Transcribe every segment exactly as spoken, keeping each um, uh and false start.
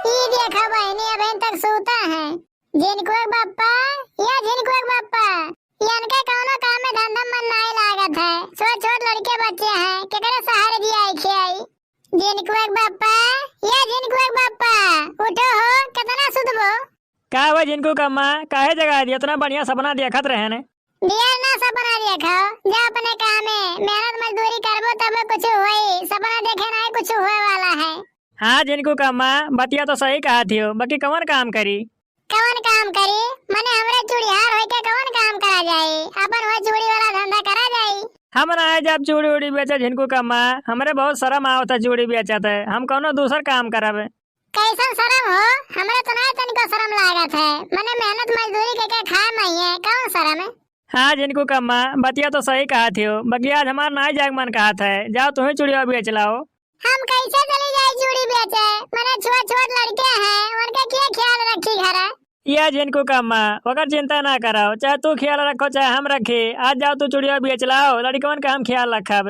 ई देखा बहिनी, अबहिन तक सूता है। झिनकुआ के बप्पा, या झिनकुआ के बप्पा, इनके कौनो काम में धंधा मन नाई लागत है। छोट छोट लड़के बच्चे हैं, केकरे सहारे जियाई खियाई? झिनकुआ के बप्पा, या झिनकुआ के बप्पा, उठो हो, कितना सुतबो? का हुआ झिनकू कम्मा, काहे जगाई दियो? इतना बढ़िया सपना देखत रहे ने। ढेर ना सपना देखो, जा अपने काम में, मेहनत मजदूरी करबो तब कुछ होई, सपना देखे नाई कुछ होए वाला है। हाँ झिनकू कम्मा, बतिया तो सही कहत हियो, बाकी कवन काम करी? कवन काम करी? मने हमरे चूड़ीहार होई के कवन काम करा जाई? अपन वह चूड़ी वाला धंधा करा जाई। हम ना है जब चूड़ी उड़ी बेचे झिनकू कम्मा, हमरे बहुत शर्म आवत है चूड़ी बेचत है, हम कौनो दूसर काम करब। कैसन शर्म हो? हमरा तो नाय तनिको शर्म लागत है। मने मेहनत मजदूरी के, के खाए मइये, कौन शर्म है? हाँ झिनकू कम्मा, बतिया तो सही कहत हियो, बाकी आज हमार नाई जाए के मन कहत है। जाओ तुहीं चूड़िया बेच लाओ। हम कैसे चली जाई चूड़ी बेचे? मने छोट छोट लड़के हैं, उनके के ख्याल रखी घर? या झिनकू कम्मा, ओकर चिंता ना करो, चाहे तू ख्याल रखो चाहे हम रखी। आज जाओ तू चूड़िया बेच लाओ, लड़कवन का हम ख्याल रखब।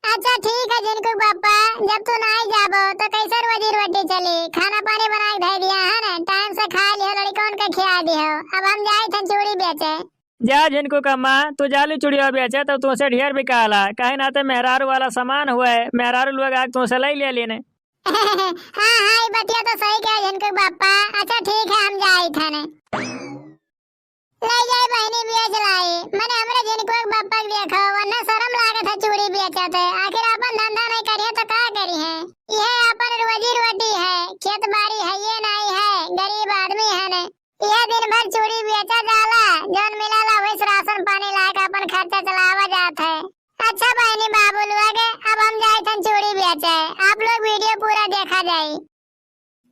अच्छा ठीक है झिनकू के बप्पा, जब तू नाई जाबो तो कैसे रोजी रोटी चली? खाना पानी बना के धै दिया है ना, टाइम से खा लियो, लड़कवन के खिया दियो। अब हम जाई थन चूड़ी बेचे। जा झिनकू कम्मा, तू जाली चूड़िया बेचे तो तुमसे ढेर बिकाला, काहे नाते मेहरारू वाला सामान हुए, मेहरारू लोग आके तुमसे लई ले लेने। हाँ हाँ, ई बतिया तो सही कहे झिनकू के बप्पा। अच्छा ठीक है, हम जाई थने। ले जाई बहिनी बेच लाई। मने हमरे झिनकुआ के बप्पा के देखो, वन्ना शर्म लागत है चूड़ी बेचत है। आखिर अपन धंधा नहीं करिए तो का करी है? यह अपन रोजी रोटी है, खेत बाड़ी है ये नहीं है, गरीब आदमी है ने। यह दिन भर चूड़ी बेचा जाला, जौन मिलाला वही से राशन पानी लाके अपन खर्चा चलावा जात है। अच्छा बहिनी बाबू लोग, अब हम जाई थन चूड़ी बेचे, आप लोग वीडियो पूरा देखा जाई।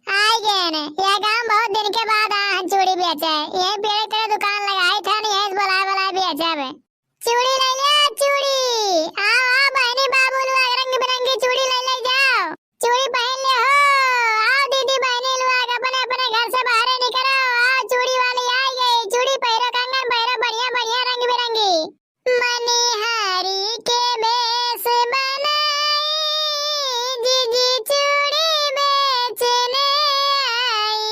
आई गेन, यह गांव बहुत दिन के बाद आ हन चूड़ी बेचे। यही पेड़े तेरे दुकान लगाई थन, यही से बुलाए बुलाए बेचब। चूड़ी ले ले, चूड़ी। आओ, आओ बहिनी बाबू लोग, रंग बिरंगी चूड़ी ले ले जाओ। चूड़ी पहन ले हो। आओ दीदी बहिनी लोग, अपने अपने घर से बाहर निकलो। आओ चूड़ी वाली आई गई। चूड़ी पहिरो, कंगन पहिरो, बढ़िया बढ़िया रंग बिरंगी। मनिहारी के भेष बनाई, जीजी चूड़ी बेचने आई।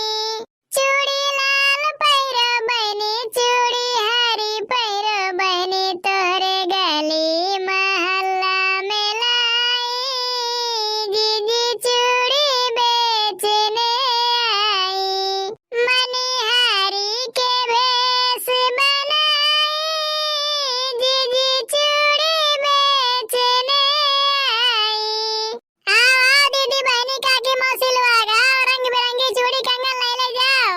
चूड़ी लाल पहिरो बहिनी, चूड़ी हरी पहिरो बहिनी, तोहरे गली मोहल्ला में लाई, जीजी चूड़ी बेचने आई। मनिहारी के भेष बनाई, जीजी चूड़ी बेचने आई। आओ, आओ दीदी, बहिनी, काकी, मौसी लोग, आओ, रंग बिरंगी चूड़ी कंगन ले ले जाओ।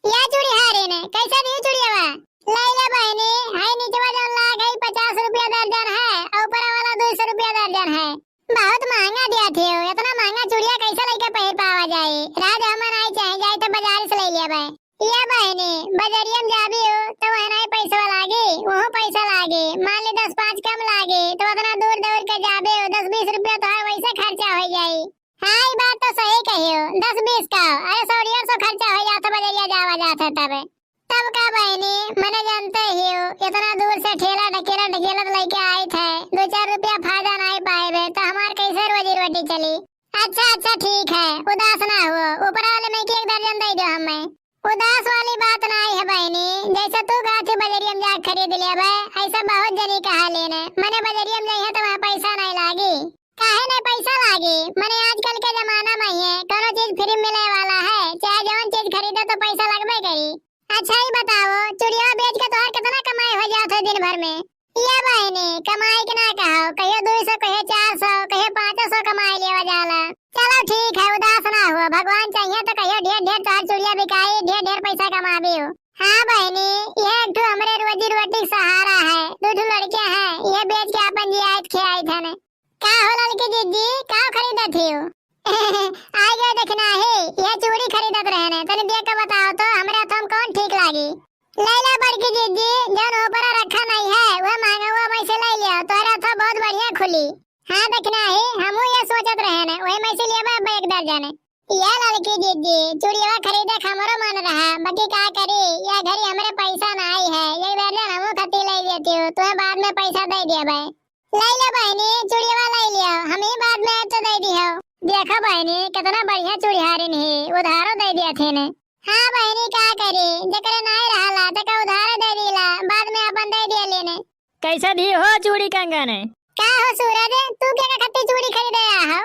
या चूड़ी हारे ने, कैसा दियो चूड़िया बा? ले ले बहिनी, हाई नीचवा जौन लाग है पचास रुपया दर्जन है, और ऊपर वाला दो सौ रुपया दर्जन है। बहुत महंगा दिया थे हो, इतना महंगा चूड़िया कैसे लइके पहिर पावा जाई? राज हमन आई चाहे जाई तो बाजार से ले लेबे। या बहिनी, बजरिया में जाबी हो तो वह नहीं पैसा लागी, वहू पैसा लागी। मान ले दस पाँच कम लागी तो उतना दूर दौड़ के जाबे हो, दस बीस रुपया तोहार वैसे खर्चा हो जाई। हाँ, ई बात तो सही कही हो, दस बीस का, अरे सौ डेढ़ सौ खर्चा हो जात है बजरिया जावा जात है तबे। तब का बहिनी, मने जानते ही हो, इतना दूर से ठेला ढकेला ढकेलत लइके आई थे, दो चार रुपया फायदा नहीं पाएबे, तो हमार कैसे रोजी रोटी चली? अच्छा, अच्छा, ठीक है, उदास ना हुओ, ऊपर वाले में के एक दर्जन दे दो हमें। उदास वाली बात नहीं है बहिनी, जैसे तू कहा थी बजरिया में जाके खरीद लेबे, ऐसा बहुत जनी कहा लेने, मने बजरिया में जाइए तो वहाँ पैसा नहीं लागी। काहे नहीं पैसा लागी? मने आजकल के जमाना में ही है, कोनो चीज फ्री मिले वाला है, चाहे जवन चीज खरीदे तो पैसा लगबे करी। अच्छा, ई बताओ, चुड़िया बेच के तोहार कितना कमाई हो जात है दिन भर में? ये बहिनी, कमाई के ना कहो, कहियो दो सौ, कहियो चार सौ, कहियो पाँचो सौ कमाई लेवा जाला। चलो ठीक है, उदास ना हुओ, भगवान चाहिए तो कहियो ढेर ढेर तोहार चुड़िया बिकाई, ढेर ढेर पैसा कमाबी हो। हाँ बहिनी, ये एक ठो हमरे रोजी रोटी के सहारा है, दो ठो लड़के हैं, ये बेच के अपन जियाइत खियाइत हने। का हो ललकी जीजी, का खरीदत हियो? आई गए देखना ही, ये चूड़ी खरीदत रहने, तनी देख के बताओ तो, हमरे हाथों में कौन ठीक लागी? ले लो बड़की जीजी, जौन ऊपर रखा नहीं है, वह महंगा हुआ में से ले लियो, तोहरे हाथों बहुत बढ़िया खुली। हाँ देखना ही, हमहू ये सोचत रहने, वही में से लेबे अब एक दर्जन। ये ललकी जीजी, चूड़िया खरीदे के हमरो मन रहा, बाकी का करी, ये घड़ी हमरे पैसा नहीं है, ये दर्जन हमहू खती ले लेती हूँ, तुम्हें बाद में पैसा दे देबे। लइ लो बहिनी, चूड़िया लइ लियो, हमहीं बाद में आइब तो दइ दिहो। देखो बहिनी, केतना बढ़िया चूड़ी हारिन ही, उधारो दइ दिया थीने। हाँ बहिनी, का करी, जेकरे नाहीं रहला, तेका उधारे दइ दीला, बाद में आपन दइ दिया लेने। कइसे दी हो चूड़ी कंगन? का हो सूरज, तू केका खत्ती चूड़ी खरीदे आहो?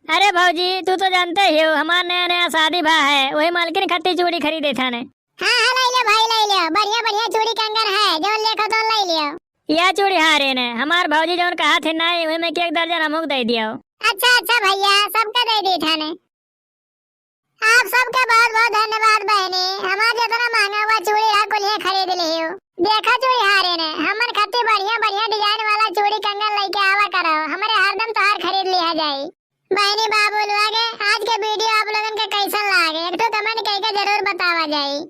अरे भौजी, तू तो जानते ही हो, हमार नया नया शादी भा है, वही मालकिन खत्ती चूड़ी खरीदे थाने। हाँ, हाँ, लइ लियो भाई, लइ लियो। बढ़िया, बढ़िया चूड़ी कंगन है, जउन लेखो तउन लइ लियो। या चूड़ी हारिन, हमार भौजी जउन कहा थी नाहीं, वही में के एक दर्जन हमहूँ के दइ दियो। अच्छा, अच्छा भइया, सबका दइ दी थाने। आप सबका बहुत, बहुत धन्यवाद बहिनी। हमार जेतना महँगा हुआ चूड़ी